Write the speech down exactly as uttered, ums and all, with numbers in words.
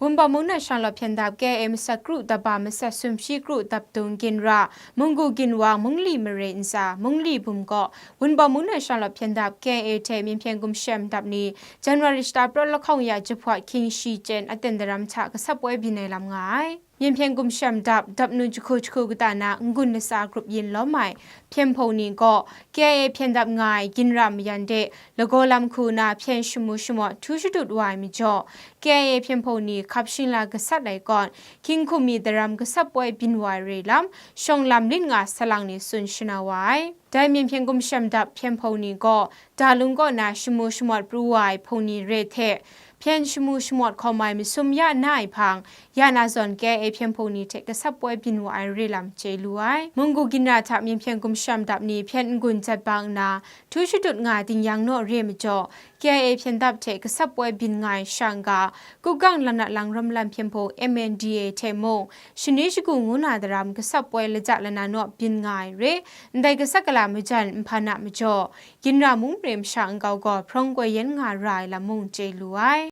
Wunpawng mung na shanglawt hpyen dap K I A masak kru dap ba masak sumshi kru dap dung ginra, Munggu ginwang mungli mare ntsa, mungli bum gaw, Wunpawng mung na shanglawt hpyen dap K I A hte Myen Hpyen Gumshem dap ni, January shata prawt lahkawng ya jahpawt hkying shi chyen aten daram hta gasap woi byin ai lam nga ai. Myen Hpyen Gumshem dap, dap nu jahku jahku kata na n-gun latsa grup yin lawm ai hpyen hpaw ni gaw, K I A hpyen dap nga ai ginra mayan de lagaw lam hku na hpyen shamu shamawt htu shadut wa ai majaw, K I A hpyen hpaw ni hkap shingla gasat ai kawn, hkying hkum mi daram gasap woi byin wa ai re lam, shawng lam lit nga salang ni tsun shana wa ai. Dai Myen Hpyen Gumshem dap hpyen hpaw ni gaw, Dalung kaw na shamu shamawt pru wa ai hpaw ni re hte, hpyen shamu shamawt hkawm ai masum ya na ai hpang, ya na zawn K I A hpyen hpaw ni hte gasap woi byin wa ai re lam chye lu ai. Munggu ginra hta Myen Hpyen Gumshem dap ni hpyen n-gun jat bang nna, htu shadut nga ding yang naw re majaw, K I A hpyen dap hte gasap woi byin nga ai shang ga, Kupgang lanat lang ram lam hpyen hpaw M N D A hte mung, shani shagu ngu na daram gasap woi laja lana naw byin nga ai re, ndai gasat gala majan nhpan a majaw, ginra mung mare masha nkau gaw hprawng koi yen nga ra ai lam mung chye lu ai.